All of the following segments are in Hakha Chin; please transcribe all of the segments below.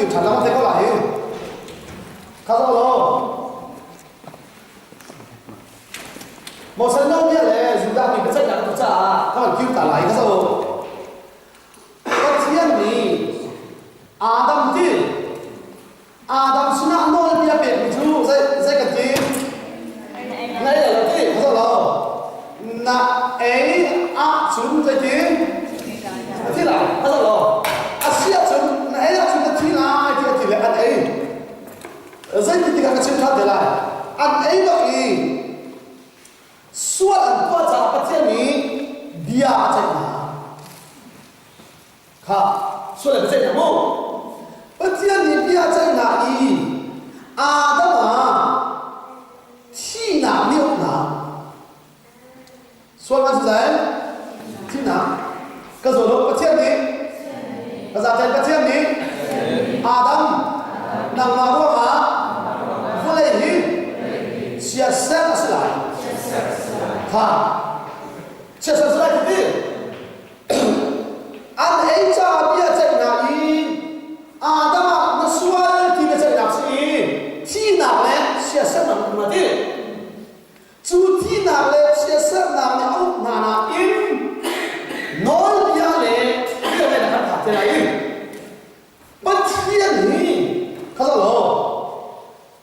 kir ṭhan la thei ko lai hi. Kha zoh law. Moses nawlbia le Judah mi biaceihnak tu caah ka van kir ta lai ka zoh. Pathian nih Adam ti Adam sinah nawlbia pekmi cu zei zei kan ti? Na ei lo ti ka zoh lo. Na ei ahcun zeitin? Na thi lai ka zoh lo. A si ahcun na ei ahcun na thi lai ti a ti le an ei. Zeitin ti kha ka chim ṭhan te lai. An ei bak i sual an tuah caah Pathian nih bia a ceih hna. Kha sual an ceih hna mu. Pathian nih bia a ceih hna i Adam ah thihnak nih a uk hna. Sual kan si lai? Thihnak. Ka zaw lo Pathian nih ka zaten Pathian nih Adam nangmah ruangah vawlei hi siaser a si lai. Kha siaser a si lai ti an ei caah bia ceihnak i Adam ah na sual ti biaceihnak si i thihnak le siasernak um a ti. Cu thihnak le chiatserhnak nih a uk hna nain nawlbia le biaceihnak kan phak te lai i Pathian hi kha zoh law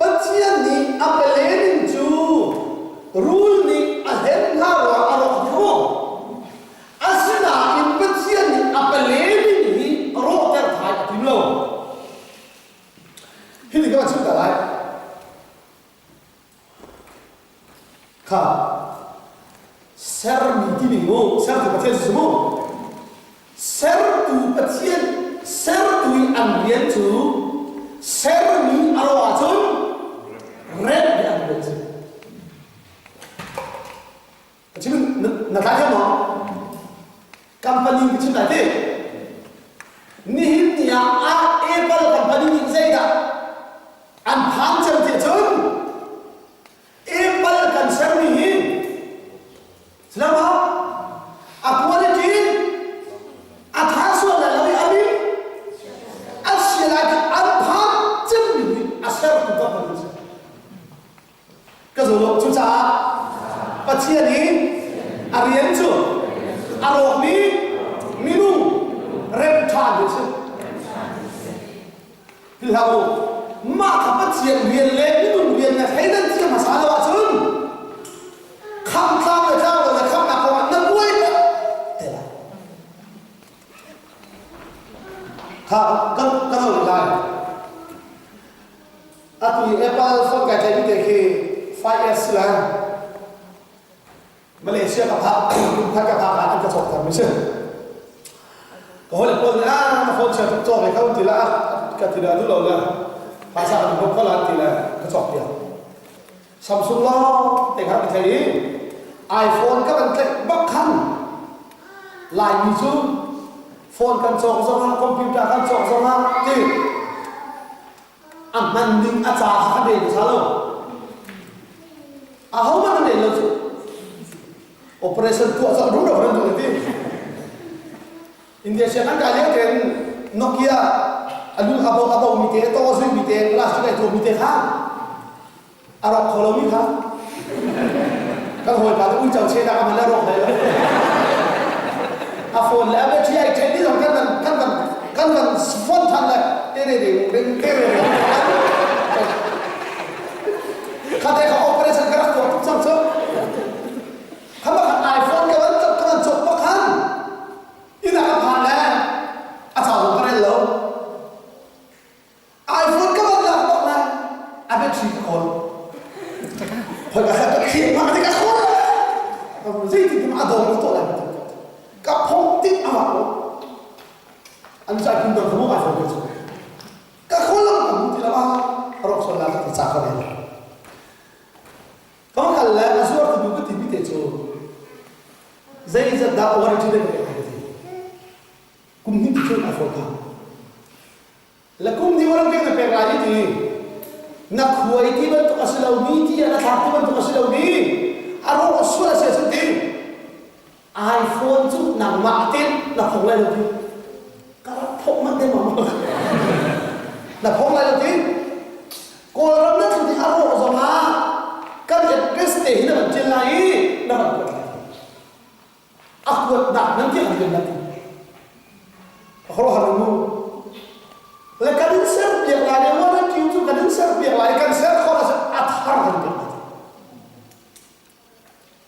Pathian nih a pale ning cu rul nih a hlen hna ruang a rawk dih mu. Asinain Pathian nih a pale ning hi rawhter thai a tim lo. Hi ti ka chim ta lai. Kha sermi timi mu sertu Pathian si mu sertu Pathian sertu i an rian cu sermi a ro ahcun remh hi an rian si. Chim na tlai thiam maw? Company ka chim lai ti. Nihin ni ah Apple company nih zeidah an phan cem ti cun Apple kan sermi hi silama a quality a tha sual lai lo i a min a sia lai ti an phan cemmi hi a sertu company si. Ka zo lo cucaah Pathian i a rian cu a rawkmi minung rem ṭhan hi a si. Philh hlah u, mah kha Pathian rian le minung rian na thleidan thiam hmasa lo ahcun khamh tlang le tlang lo le khamhnak kongah na buai tak te lai. Kha kan kan hal lai. Atu i Apple phone kai tlaih te khi 5S si lai. Malaysia ka phak kum khat ka phak ah an ka cawk thar mi si. Ka hawile pawl nih ah na phone chia tuk cawk ve kho ti la ka ti la duh lo le phaisa kan bawmh ko la ti le ka cawk piak. Samsung lawng te kha ka thei i iPhone ka van tlaih bak khan Laimi cu phone kan cawk zongah computer kan cawk zongah ti a hman ding a ca kha kan rel hmasa lo. Ahohmanh an rel lo cu. Operation tuah cang rumro kan duh ti. India siang kan kai lio tein Nokia alu abo abo mi te to zui mi te plastic ai tuah mi te kha a rawk kho lo mi kha kan hawipa te uico che dah ka man le rawk hlei lo a phone le a battery ai then ni zong kan van kan van kan van phone than le te re re ring te re re kha te kha operation ka rak tuah tuk cang cu kha ma khan iPhone ka van ka van cawk pa khan inn ah ka phan le a ca zong ka rel lo iPhone ka van lak bak lai a battery ka kawl hoi ka ka khih ma ka kawl zeitin tum a dong ka tuah lai ka phong tik a mak an cai kun dang ka iPhone ka cu ka kawl lam ka mu ti la rok sol la ka ca ka rel ka kal le a zuar tu ka ti mi te cu zeizat dah warranty le ka pek ka ti kum hnih ti cun iPhone kha La kum nih warang na pek lai ti na khuai ti bantuk a si lo mi ti ah na thlak ti bantuk a si lo mi a rawh sual a si ahcun ti iPhone cu nangmah ten na phok lai lo ti ka rak phok manh deng ma. Na phong lai lo ti? Kawlram na tlun i a rawh zongah kan address te hi na van ṭial lai i na van kuat lai. A kuatnak nan ti kan lai ti. A khuaruahhar mu. Le kan in ser piak lai le warranty cu kan in ser piak lai kan ser khawh ahcun a thar kan pek lai.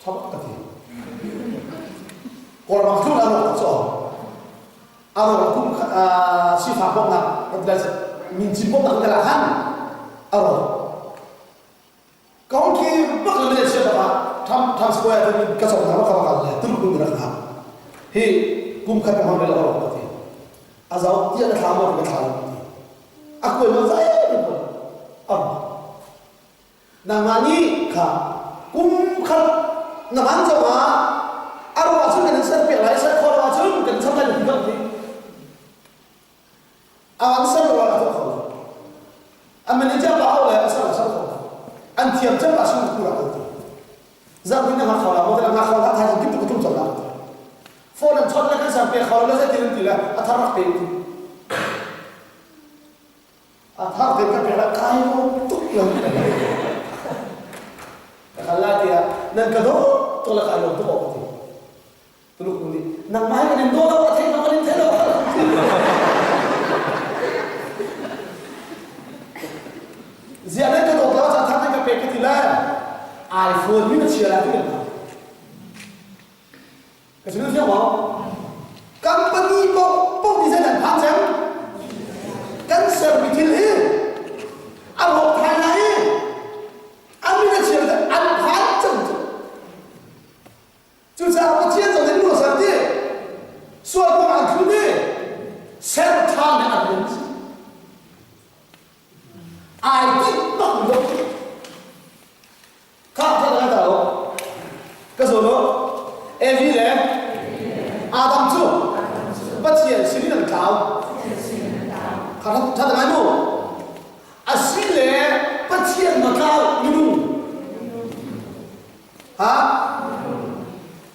Ṭha bak ka ti. Kawlram tlun a rawk cu a rawk kum sifak bawmhnak kan ti lai mincin bawmhnak kan ti lai khan a rawk. Kong khi bak le Malaysia bak ah Tham Tham Square te ka cawk hna ka kal le Tuluk in rak hna. Hi kum khat ka hmang le a rawk ka ti. A zau tiah na thla maw ka thla lo ka ti. A kuai lo zai ko. A rawk. Nangmah nih kha kum khat na hman zongah a ruah ahcun kan in serpiak lai, ser khawh lo ahcun kan cham lai ti kan ti. A an ser lo ah a tuah kho lo. A manager pa ho le a ser ser kho lo. An thiam cem ah sung kura kan ti. Zarhpui na ngak kho la, mo te ngak kho la, thaizing kip tu ka tum col la. Phone an chawt le kan ser piak kho lo le zeitin an ti le a thar rak pe ti. A thar te ka pek ah kai lawm tuk lo. Ka kal lai tiah nan ka dawt tuk le kai lawm tuk awk ka ti. Tuluk nu nih nangmah hi kan in daw lo a thei ma kan in thei lo. Ziah nan ka dawt lo ca thar nan ka pek ka ti le iPhone mi na chia lai ti kan Ka chim fiang maw? Company paoh paoh nih zei an phan cem? Kan sermi thil hi a rawk thai lai i a min a chia an phan cem cu. Cucaah Pathian zong nih minung a ser ti. Sual kong an thlun i ser ṭhan le an um. Ai tinh bak lo. Khah kha ngai ta lo. Ka zawn u. Evi le Adam cu Pathian sinin an tlau. Kha tha ngai mu. Asi le Pathian ma tlau minung. Ha?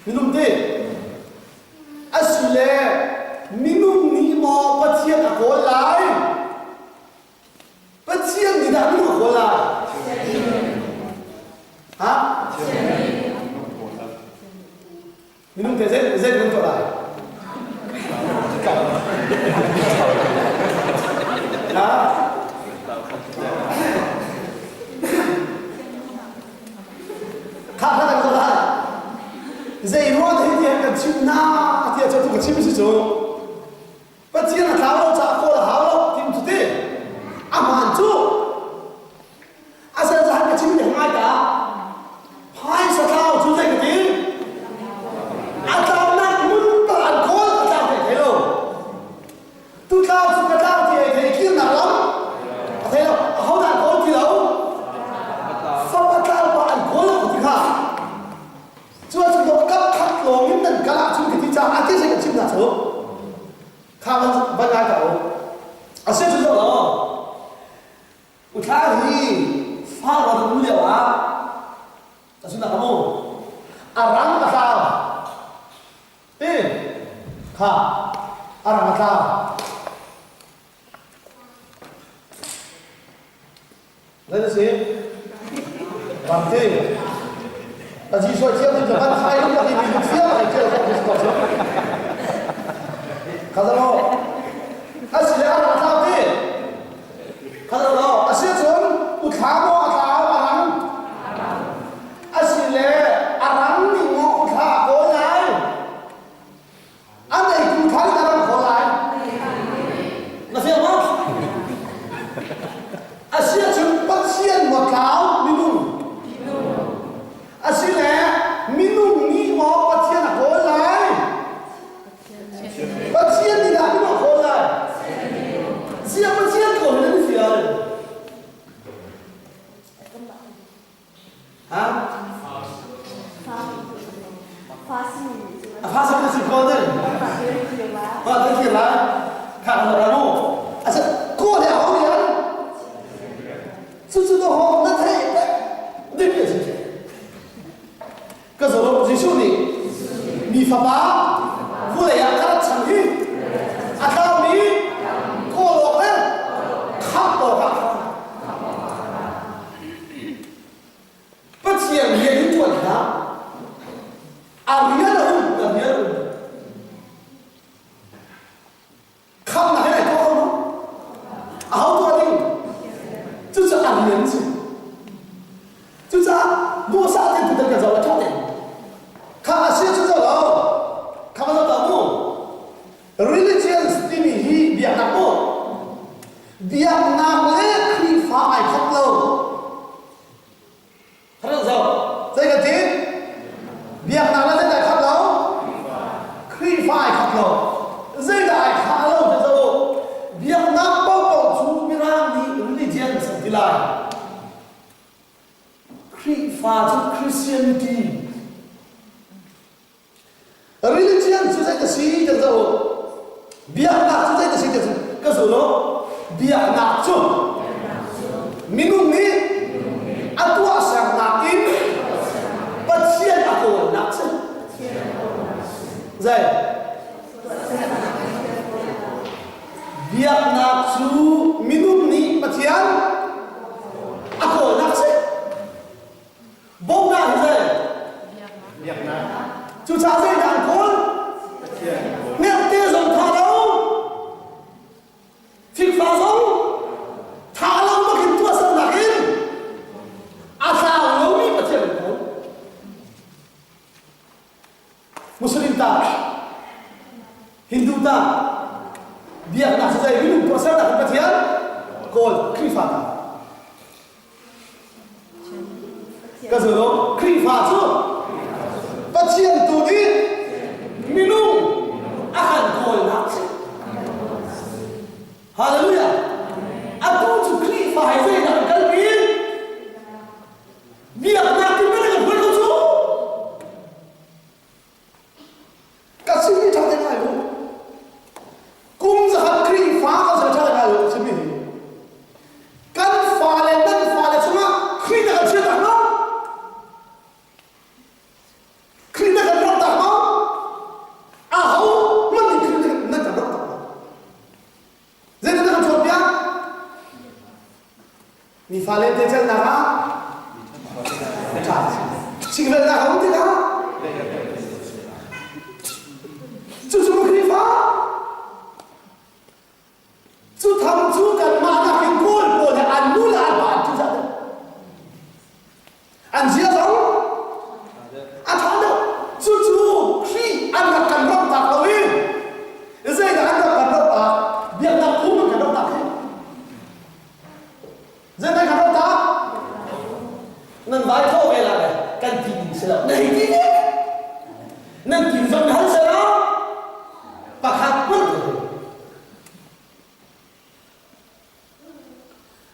Minung te. Asi le minung nih maw Pathian a kawl lai? Pathian nih dah minung a kawl lai? Ha? Minung te zei zei nan tuah lai? Ha? Kha kha kan tuah lai. Zei ruang hi tiah kan chim na tiah cu ka chim si cu. Pathian a tlau lo caah kawl a hau lo tim cu ti. A hmaan cu. A sel cahan ka chim ti ngai ta. Phaisa tlau cu zei ka ti? A tlaunak mun ta an kawl a tlau thei thei lo. Tu tlau cu ka tlau ti ai thei kirnak lam a thei lo. A ho dah kawl ti lo? Fapa tlau pa an kawl lo ti kha. Cu ahcun dawt kap khat lawng in nan kal ahcun ka ti caah a ti kan chim hna cu kha van van ngai ta u. A si cu lo uthla hi fa ron um lio ah a sunak mu a rang a tlau ti kha a rang a tlau Zei na si? Ramte. A ji soi thiam in Japan thai rum lak i mi fiam ai ṭial kho si ko cu. Khazalo. A si le a rang thlau ti. Khazalo. A si cun uthla maw a tlau a rang? A si le a rang ning maw uthla a kawl lai? A neitu thar in a ram kho lai. Na fiang maw? A si ahcun Pathian maw tlau minung? A si le minung nih maw Pathian a kawl lai? Pathian nih dah minung a kawl lai? Ziah Pathian kawl in an fial? Ha? A fa sak si ko den. Fa ta khi la. Kha lo ra nu. A sa ko le au ni an. Cu cu to ho na thei pe. Dik ye si. Ka zo Jesuh nih mi fapa vulei ah ka rat cang hi. A tlaumi kawl awk le khamh awk. A rian a um, a rian a um. Khamnak he tuah kho maw? Aho tuah ding? Cucu a rian si. Cucaah duhsah tein tutan kan zoh la ṭha tein. Kha a si cu zoh lo. Kha va zoh ta mu. Religions timi hi biaknak mu. Biaknak le Khrihfa ai khat lo. Rak zoh. Zei kan ti? Biaknak le zeidah ai khat lo? Khrihfa ai khat lo. Zeidah ai khah lo ti zoh u. Biaknak paohpaoh cu Mirang nih religions an ti lai. Khrihfa cu Christianity. Religion cu zei ka si kan zoh u. Biaknak cu zei ka si kan ka zul u. Biaknak cu minung nih a tuahsernak in Pathian a kawlnak si. Zei? Biaknak cu minung nih Pathian a kawlnak si. Bawmhnak hi zei? Biaknak. Cucaah zeidah an kawl? Hngerhte zong tha lo. Fikfa zong tha lo bakin tuahsernak in a tlau lomi Pathian an kawl. Muslim ta, Hindu ta, biaknak cu zei minung tuahsernak in Pathian kawl Khrihfa ta. Ka zul Khrihfa cu Pathian tu nih minung a kan kawlnak si. Hallelujah. Atu cu Khrihfa he zeidah kan kalpi? Biaknak ti kan kan hmual ko cu. Ka simi ṭha te ngai u. Kum zakhat Khrihfa kan ser ṭha te ngai u simi hi. Kan fale nan fale chungah Khrih na kan chiah tak maw? Khrih na kan rak tak maw? Aho hmanh nih Khrih nan kan rak tak maw? Zeitin na kan cawnpiak? Mi fale te celnak ah ṭha sikvelnak a um tikah cucu Khrihfa cu tham cu kanmah nakin Kawl pawl he an nu le an pa an ṭihzah deuh An zia zong a ṭha deuh. Cucu Khrih an rak kan ramhtak lo i zeidah an rak kan ramhtak? Biaknak phung an kan ramhtak hi. Zeidah kan ramhtak? Nan vai thawh ve la le kan ti ding si lo. Na hei ti ne. Nan ti zong hal se lo. Pakhat hmanh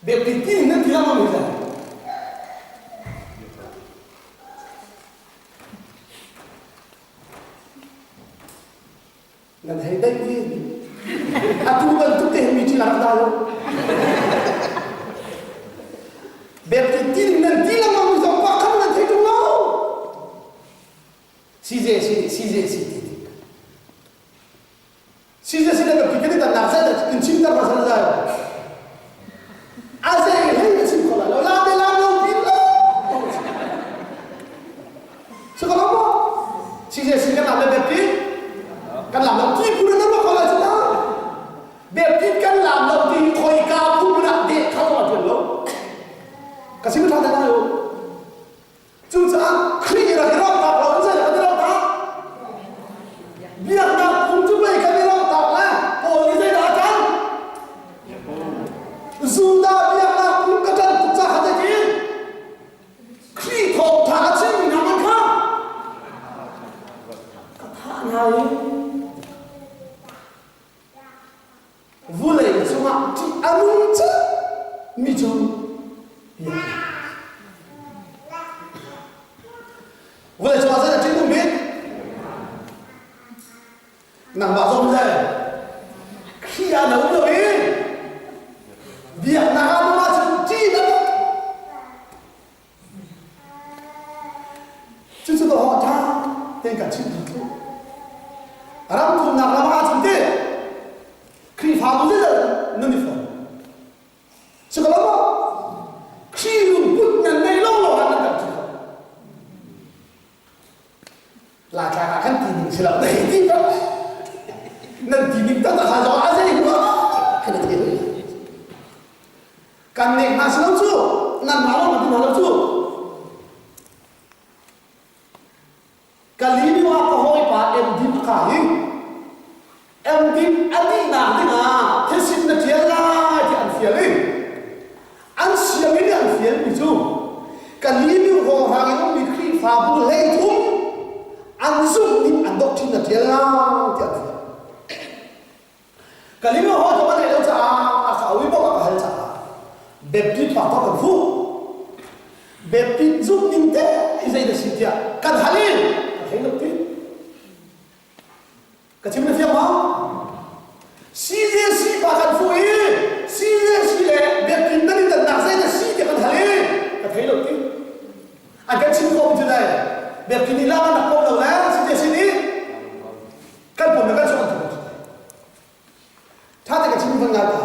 Biapi tin nan ti lengmang mi le nan hei daih ve atu bantuk te hin meeting a rak dai lo biapi tin nan ti lengmang mi zong pakhat nan thei tung lo CJC CJC ti Si si na pi kan dan nak zai in chim tar pasal zai. A zai hei na chim kho lai lo la te la lo pin lo. So ka mo si je si kan lam le pi kan lam lo ti pu na lo kho lai chu ta. Be pi kan lam lo ti khoi ka pu na de kha lo atuan lo. Ka sim tha ta na yo. Cucaah Khrih rak i rawktak lo in zeidah kan i rawktak? Biaknak phung cu pei kan i rawktak le Paul nih zeidah a ṭan? Judah biaknak phung ka ṭan tuk caah kha zeitin? Khrih thawngṭha a chimmi hna man kha ka thah hna i Vulei cungah ṭih a nung mi cu biaknak. Vulei cungah zeidah ṭih nung bik? Nangmah zong zei? Khrih ah na um lo i biaknak ah nung ahcun ṭih na nung. Cucu ka haw ṭha tein kan chimh hna cu. Ram thumnak ram ahcun ti Khrihfabu zeidah nan i fon. Si ko lo maw? Khrih lungput nan nei lo lo han nan kan chim. Laitlang ah kan ti ning si lo na hei ti ko. Nan ti ning taktak ha zong a zei hua kan ti. Kan nek hna si lo cu, nan mah lo nan ti hna lo cu. Kalimi ah ka hawipa MD ka hi MD a dihnak dingah thesin na ṭial lai ti an fial i an sianginn i an fialmi cu Kalimi hrawnghrang in ummi Khrihfabu 13 an zumh ning an doctrine na ṭial lai ti an fial. Kalimi hawi ka neih lo caah a ka ui bawk a ka hal caah Baptist pa kan fuh. Baptist zumh ning te i zei na si tiah kan hal i ka thei lo ti. Ka chim na fiang maw? CJC pa kan fuh i CJC le Baptist nan i dannak zei na si tiah kan hal i ka thei lo ti. An kan chim khawh mi cu dai Baptist nih lam an rak pom lo le CJC nih kan pom le kan sung an thum tha te ka chim van ngai ta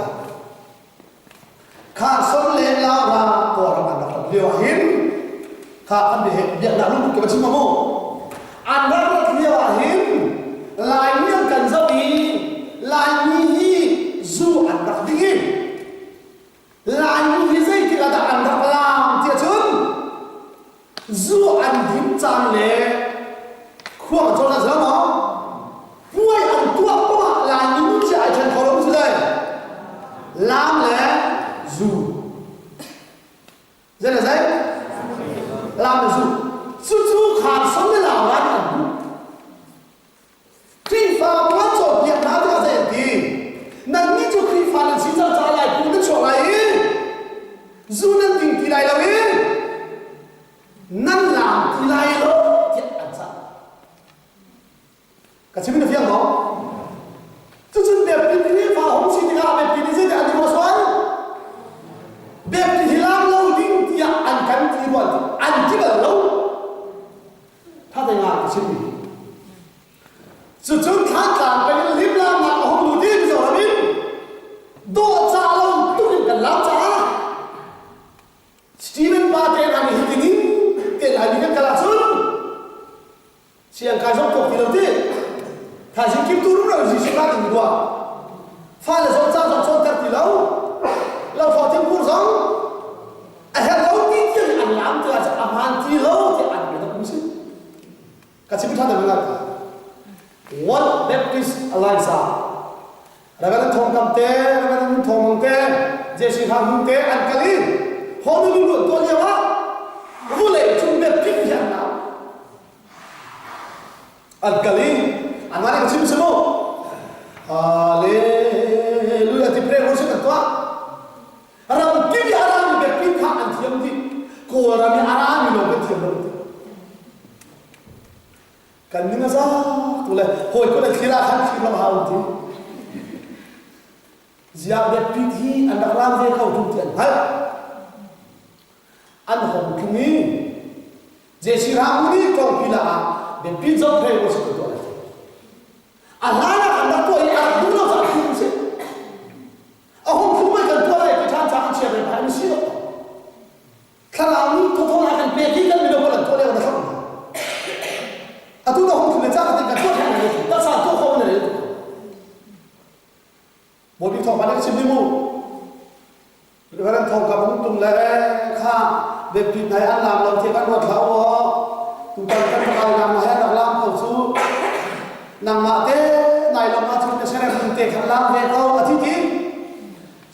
kha son le la ra kawlram an rak rat lio ah hin kha an bi biaknak lungput ka va chim mu an rak rat lio ah hin Laimi an kan zoh i Laimi hi zu an rak ding i Laimi hi zeitik ah dah an rak laam tiah cun zu an din caan le khua an cawn ah maw puai an tuah poah Laimi nu cia ai ṭhen kho lo cu dai laam le zu zei le zei laam le zu cucu khaan son le laam an an duh Khrihfa puan cawnpiak hna tiah zei an ti? Nannih cu Khrihfa nan si cang caah lai phung nan chuak lai i zu nan ding ti lai lo i nan laam ti lai lo tiah an cah. Ka chim na fiang maw? Cucun biakinn Khrihfa hung si tikah biakinn i zeidah an ti maw sual? Biakinn hi laam lo ding tiah an kan ti rua an ti bal lo. Thatei nga ka chimmi. Cucun Thlantlang peng in limlamnak a hung lut i Mizoram in dawhcah lo tuk in kan lam caah Stephen pa te hna nih hitin in te Laimi kan kal ahcun siangkai zong tuak ti lo ti thaizing kim tu rum lo Jesuh la ding ruah fale zong ca zong cawnter ti lo lo thaw thingpur zong A herh lo ti tiang an lam tu ah a hmaan ti lo tiah an biatak um si. Ka chim ṭhan deuh lai ka. One Baptist Alliance ah Reverend Thong Kam te, Reverend Ngun Thong Mang te, JC Hang Hung te an kal i Honolulu an tuah lio ah vulei cung Baptist hi an lam. An kal i anmah nih ka chim si mu. Hallelujah ti prayer worship an tuah. Ramkip i a rami biakinn kha an thiam dih. Kawlram i a rami lawng kan thiam lo. Kan ning a za tu le hawi kun an thlir ah khan thlir lo hau ti. Ziah biakinn hi an rak ram ve ko tu ti an hngalh. An hong tlung i Jesi Ramu nih kongpi la ah biapi zong pray worship an tuah lai. A hlan ah an rak tuah i a rak duh lo caah phung si. A hung phung mei kan tuah lai ti ṭhan ca an chia ve hna an si lo. Thlarau nih thawthawn a kan pek hi kan mino pawl an tuah lio na hram. Atu na hung phung le ca kan kan tuah ṭhan ne taksa tuah khawh na rel. Bawi thawng pa nih chim mu. Reverend thawng ka bung tung le kha biapi nai an lam lo ti kan ruat hlah u tutan kan rak lam he rak lam ko cu nangmah te nai lom ahcun ka serem te khan lam ve ko a ti ti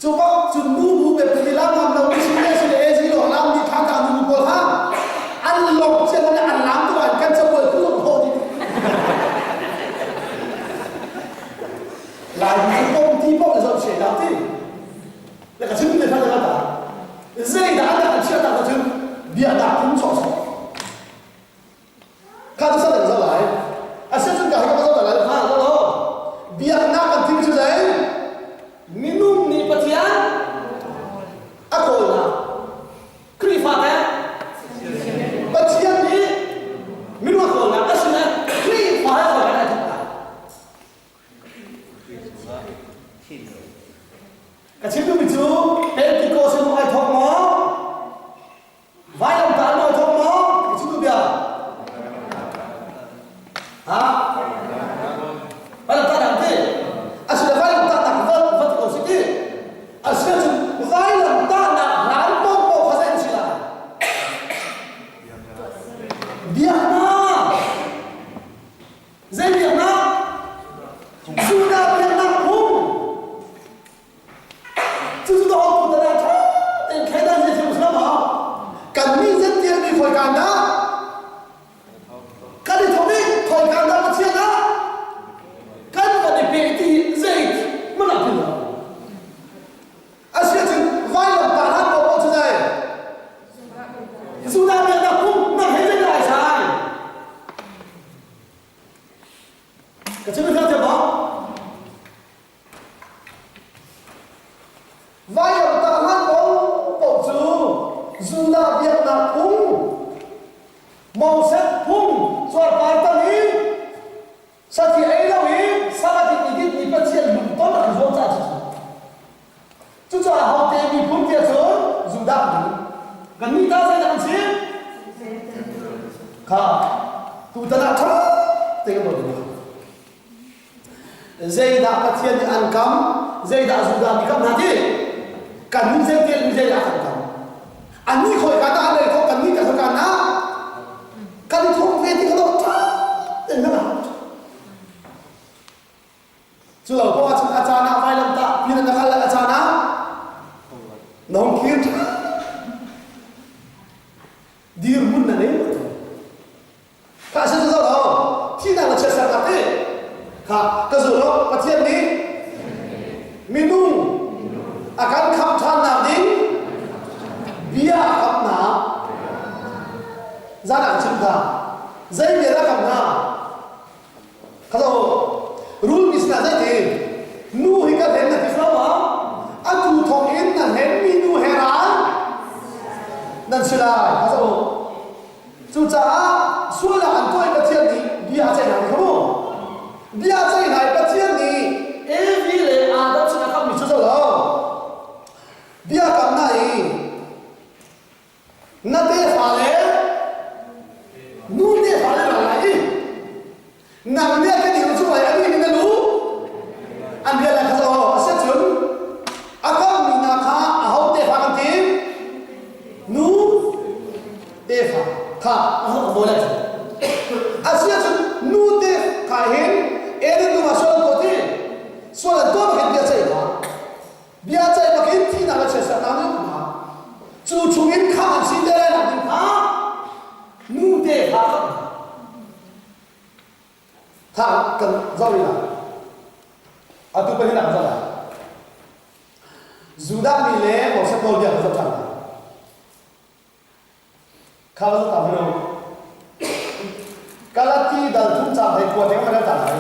cu bak cun nu bu biapi lam lam lo mi sin le sin e zi lo lam ni tha ta nu pawl kha an lom chen le an lam tu an kan chabual khu ho di lai mi pom ti pom zo che da ti le ka chim te kha ka ta zei dah an chia ta cun bia dah phung sawh sawh kha tu san zo lai a sia cun ka ka zo lai kha lo lo biaknak kan thim cu zei minung nih pathian Ha? Vailam tahnak ti. Asile vailam tahnak va va ti ko si ti. Asile cun vailam tahnak hlan paohpaoh kha zei si lai? Biaknak. Zei biaknak? Judah biaknak phung. Cucu to tu tana tha tein thleidan hi thiam si ma? Kan mi zetial mi khoi kan dah? Kan i thawk i khoi kan dah Pathian ah? Kan van i pe ti zei mana pin lo. Asiacun vailam ta hlan ko cu dai. Judah biaknak phung na hei zei lai sai. Ka chim hna te ma? Vailamtah hlan paohpaoh cu Judah biaknak phung, Moses phung cuarpar tang i sathi ei lo i Sabbath i dinhmi Pathian lungton a kan zuam caah cucu. Cucaah hote miphun tiah cun Judah mi kannih ta zeidah kan si? Kha tutan ah ṭha tein kan dawt Zeidah Pathian nih an kam, zeidah Judah nih kam hna ti? Kan nih zei tel mi zeidah kan kam? Annih khoi ka dah an ei thawk kan nih ka khoi ka na? Kan i thawk ve ti ka dawt ṭha ten na Cu lo poah cun a caan ah vailam tah pin na kal a caan ah na hung kir dirhmun na nei Kha si zo lo thihnak le chiatsernak ti kha ka zul lo Pathian nih minung a kan khamh ṭhannak ding bia a kamh hna zan ah chim hna zei bia dah kamh hna kha zo rul mi sinah zei ti nu hi ka hlen na ti flo ma atu thawk in na hlenmi nu he ral nan si lai kha zo Cucaah sualnak an tuah i Pathian nih bia a ceih hna kha mu. Bia a ceih hna i Pathian nih Evi le Adam sinah kammi cu lo. Bia kam na i na tefa le nu tefa le ra lai i nang nih a ka dir cu ai ani nih na lu an bia lai kha zo a si cun a kammi hna kha aho tefa kan ti nu tefa kha a bawi lai a si ahcun nu te kha hin Eden nu ah sual an tuah ti sual an tuah bakin bia ceih hna bia ceih bakin thihnak le chiatsernak nih hna cu chungin khang an si te lai nak ding kha nu te kha Tha kan zoh rih lai. Atu pahnih ah kan zoh lai. Judah mi le Moses nawlbia kan zoh ṭhan lai. Kha va zoh ta hmanh u. Galati dal thum cang hei kua teng kan ta lai.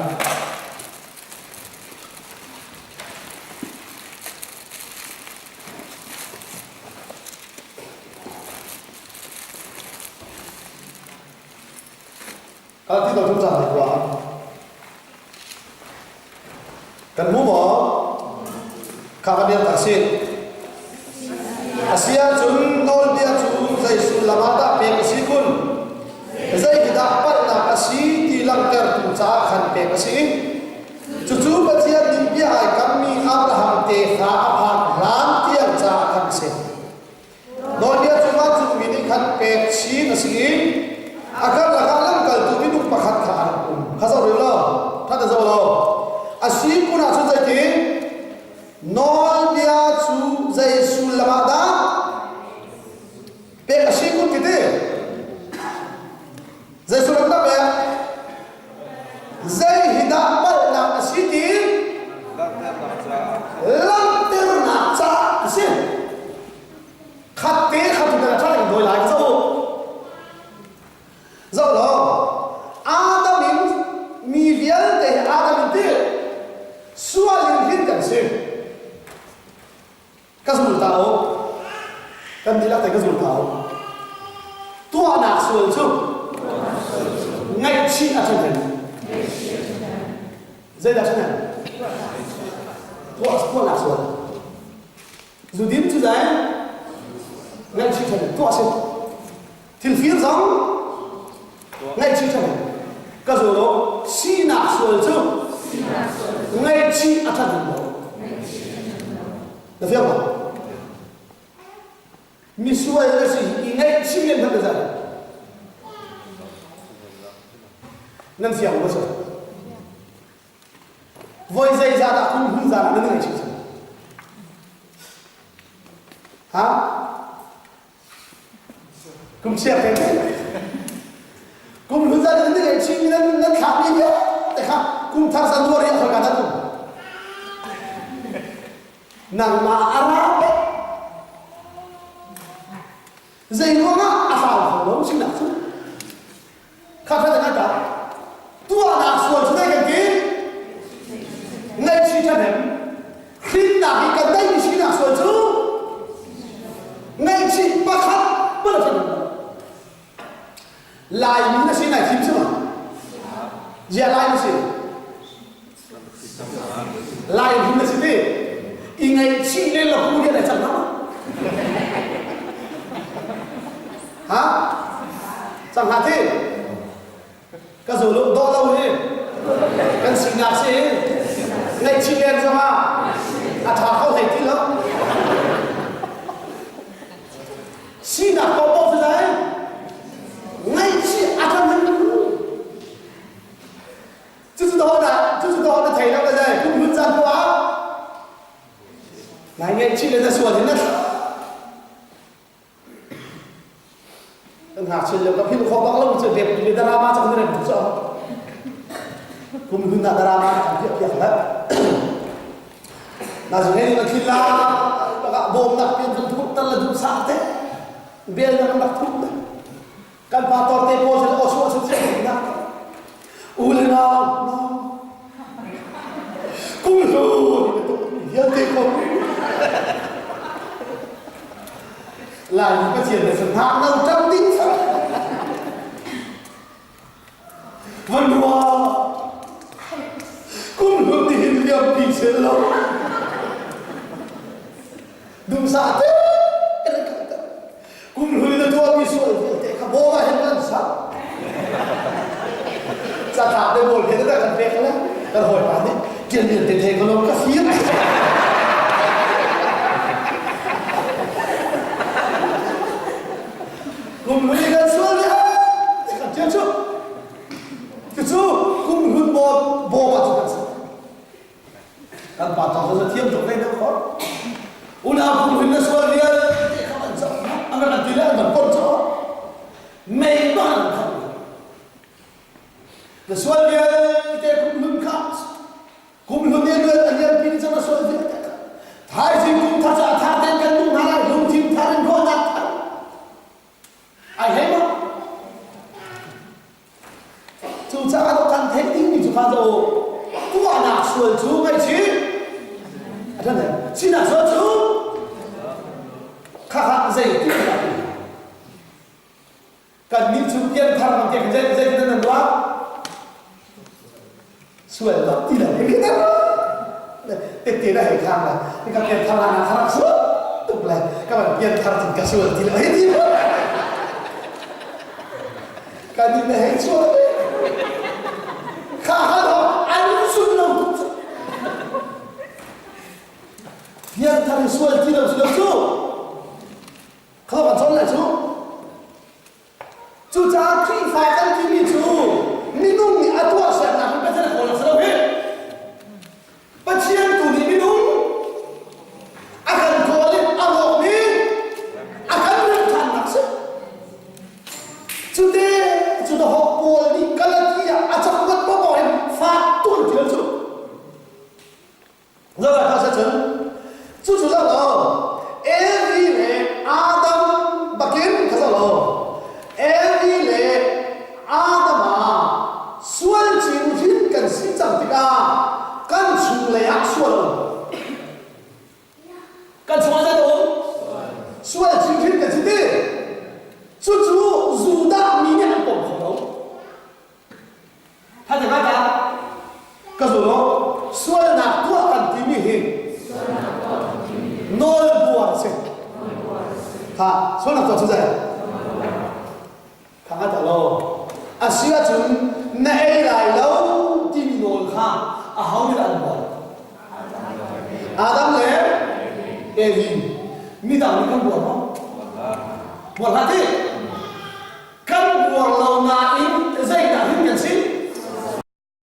Galati dal thum cang hei kua. Kan hmu maw? Kha kan biak tak si. A si ahcun nawlbia cu zei sullam ah dah pek a si kun? Zeitindah palhnak a si ti langhtertu caah khan pek a si. Cucu Pathian nih bia ai kammi Abraham tefa a phak hlan tiang caah khan a si. Nawlbia cu vancungmi nih khan pek chin a si i a karlak ah lamkaltu minung pakhat kha a rak um. Kha zoh rih law, kha ta zoh law. A si kun ahcun zeitin? Nawlbia cu zei sullam ah dah pek a si kun ti ti? Zei sullam dah pek? Zei hi dah palhnak a si ti? Langhternak caah a si. Khat te khat tu na ṭha in dawi lai ka zoh. Zoh law, Adam in mi vialte hi Adam in ti sual in hin kan si. Ka zul ta u. Kan dihlak te ka zul ta u. Tuahnak sual cu ngaihchih a ṭhahnem. Zeidah ṭhahnem? Tuah tuahnak sual. Zudim cu zei? Ngaihchih ṭhahnem. Tuah si. Thil fir zong ngaihchih ṭhahnem. Ka zo lo sinak sual cu ngaihchih a ṭhat lo. Na fiang ma? Misual na si i ngaihchih men hmanh na zai. Nan fiang maw cu? Voi zeizah dah kum hun zan ah nan ngaihchih cang? Ha? Kum chia te kum hun zan nan ngaihchih mi nan nan thlah mi vialte kha kum thar January ah khoi ka dah kum? Nangmah a ra Zei ruangah a hlau kho lo sinak cu kha kha na ta tuahnak sual cu dei kan ti ngaihchih ṭhahnem hrinnak i kan neihmi sinak sual cu ngaihchih pakhat hmanh a ṭhahnem lo. Laimi na si nai thim si ma? Zia Lai na si? Lai hmun na si ti? I ngaihchih le lahu rian ai cang hna Ha? Cang hna ti? Ka zo lo dawh lo hi. Kan sinak si. Ngaihchih len zongah a ṭha kho hlei ti lo. Sinak paohpaoh si lai. Ngaihchih a kan han Cucu dawh cucu dawh na thei lo ka zai kum hun caan ko ah nai ngaihchih le na sual hin na kan ngakchia lio ka philh khawh bak lo cu dep le drama cang na rem cu kum hun na drama kan piah piak la na zung hei na thil la baka bom nak pian kan thuk tal la duh sa te bel na kan rak thuk kan pa tor te pawl sel osu asu che na u le nau nau kum hlu vialte ko lai mi pathian le hna lo ṭam ding van rua kum hlun ni hin liam pi sel lo Duhsah te kum hlui na tuahmi sual vialte kha bawm ah hin kan sak. Catlap le bawl phen dah kan pek le kan hawipa nih tian lian te the ko lo ka fir. Kum hlui kan sual vialte kan tian cu. Cucu kum hlun bawm bawm ah cu kan sak. Kan pa thawng cu thiam tuk ve deuh khor. Unau phung hin na sual vialte kha an zoh an rak ti le an van pon cu mei bang an khat. Na sual vialte kum hlun kha kum hlun i luat a lian pin cang na sual vialte kha thaizing kum thar caah thar tein kan nung hna lai lungthin thar in ruahnak thar ai hlei maw Cucaah kan theih dingmi cu kha cu tuahnak sual cu ngaihchih a ṭhan sinak sual cu khakha zei ti dah kan nih cu pianthar bang te zei zei nan nan ruah sual bak ti lo khi kan tette na hei khang la ka pianthar la na kharak sual tuk le ka ban pianthar tin ka sual ti lo hei ti kan nih na hei sual kha ha lo an sun lo tuk pianthar sual ti lo si lo cu kha kan chon lai cu Cucaah Khrihfa kan timi cu minung nih a tuahsernak in Pathian a kawl a si lo hih. Pathian tu nih minung a kan kawl i a rawkmi a kan remh ṭhannak si. Cute cu dahawk Paul nih Galatia a cakuat paoh in fak tuan thil cu. Zoh kha cun cucu zoh law Evi le Adam bakin kha zoh law Evi le Adam ah sual cin hin kan si cang tikah kan chunglei ah sual um. Kan chungah zei um? Sual cin hin kan si ti. Cucu Judah mi nih an pom kho lo. Tha te ta ka zul lo sualnak tuah kan timi hi nawl buar si tha sualnak tuah cu zei tha nga ta lo a si ahcun Na ei lai lo timi nawl kha aho nih dah an buar? Adam le Evi. Midang nih kan buar maw? Buar hlah ti. Kan buar lo nain.